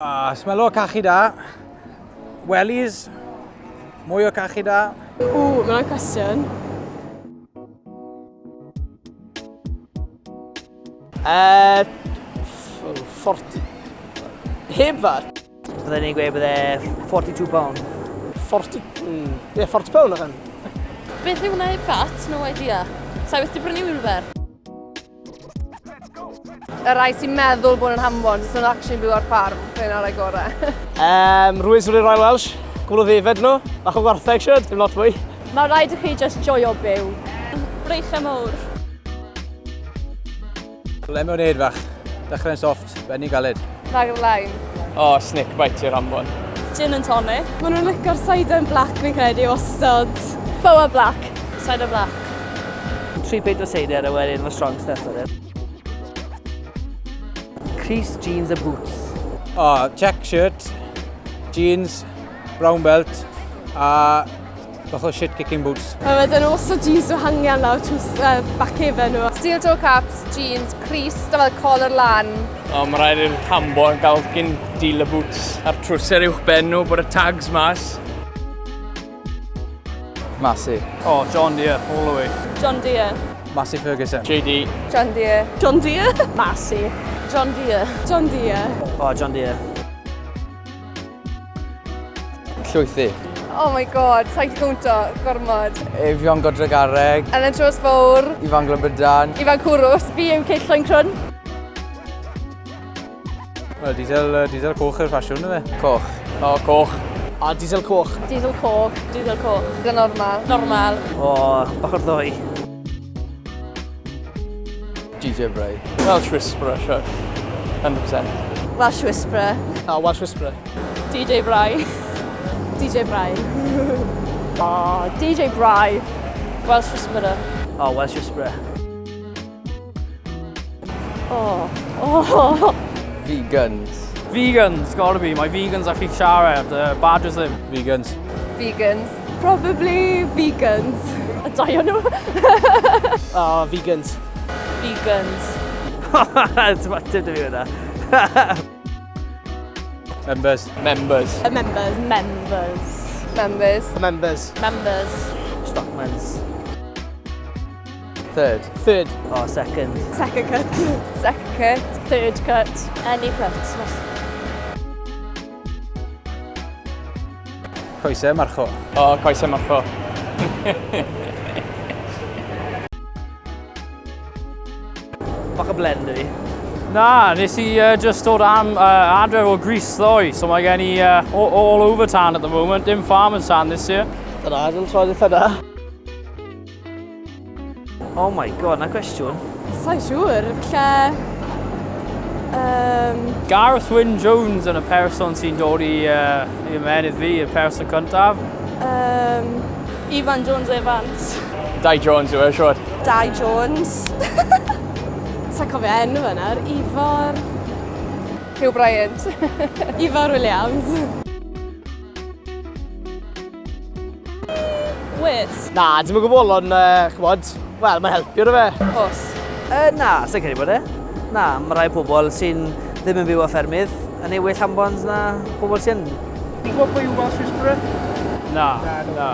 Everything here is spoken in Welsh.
Ah, smelo cachu da. Wellies. Mwy o cachu da. Ww, mae hwnna'n cwestiwn. Uh, 40... Heb fat. Byddwn ni'n gweud bydde 42 pound. 40... Mm, yeah, 40 pound allan. Beth yw hwnna heb fat? No idea. Sa'i beth di brynu wheelbarrow? Y rai sy'n meddwl bod yn hambons, sy'n actually byw ar ffarm, fe yna'r rai gorau. Um, rwy'n swnio'n Royal Welsh, cwbl o ddefed nhw, bach o gwartheg siwr, dim lot fwy. Mae rhaid i chi just joio byw. Breichiau mawr. Lemonade fach. Dechrau'n soft, benni galed. Rhag y blaen. O, oh, snake bite i'r hambon. Gin and tonic. Maen nhw'n licio'r cider black fi'n credu wastad. Boa black. Cider black. 3 peint o seider a wedyn fy strong stuff wedyn. Crease, jeans a boots. O, check shirt, jeans, brown belt a bach o shit kicking boots. Mae wedyn also jeans nhw hangian lawr trwy back efe nhw. Steel toe caps, jeans, crys, da fel collar lan. O, mae rhaid i'r hambo yn gael gyn dealer boots a'r trwser uwch ben nhw, bod y tags mas. Massey. Oh, John Deere, all the way. John Deere. Massey Ferguson. JD. John Deere. John Deere. Massey. John Deere. John Deere. Oh, John Deere. Llwythi. Oh my god, sa'i cwnto, gormod. Eifion Godregarreg. Elen Tros Fawr. Ifan Glybydan. Ifan Cwrws. Fi yw Kate Llwyncrwn. Wel, diesel, diesel coch yw'r ffasiwn, yfe? Coch. O, oh, coch. A diesel coch. Diesel coch. Diesel coch. Dyna normal. Normal. O, bach o'r ddwy. DJ Bray. Welsh Whisperer, sure. 100%. Welsh Whisperer. A Welsh Whisperer. DJ Bry. DJ Bry. Oh, DJ Bry. Welsh Whisperer. O, Welsh Whisperer. Oh. Oh. Vegans. Vegans, gotta be. Mae vegans actually siarad, badgers ddim. Vegans. Vegans. Probably vegans. Y dau o'n nhw. Oh, vegans. Vegans. Dim dim i hwnna. Members. Members. Y members. Members. Members. Members. Members. Stockmans. Third. Third. O, second. Second cut. Second cut. Third cut. Any cut. Coesau marcho. O, oh, coesau marcho. Bach o blend ydi. Na, nes i just dod am adre o Greece ddoe, so mae gen i all over tan at the moment, dim farmer's tan this year. Dyna, dwi'n troed eitha da. Oh my god, na cwestiwn. Sa'n siŵr, falle... Gareth Wyn Jones yn y person sy'n dod i, i ymenydd fi, y person cyntaf. Ifan Jones Evans. Dai Jones yw e, siwr. Dai Jones. Sa'n cofio enw fe nawr. Ifor... Hugh Bryant. Ifor Williams. Wes. Na, dim yn gwybod, ond, ch'mod, wel, mae'n helpu rydw fe. Os. Na, sa'n credu bod e. Na, mae rai pobl sy'n ddim yn byw ar ffermydd yn ei well hambons na pobl sy'n. Ti'n gwybod pwy yw Welsh Whisperer? Na, na.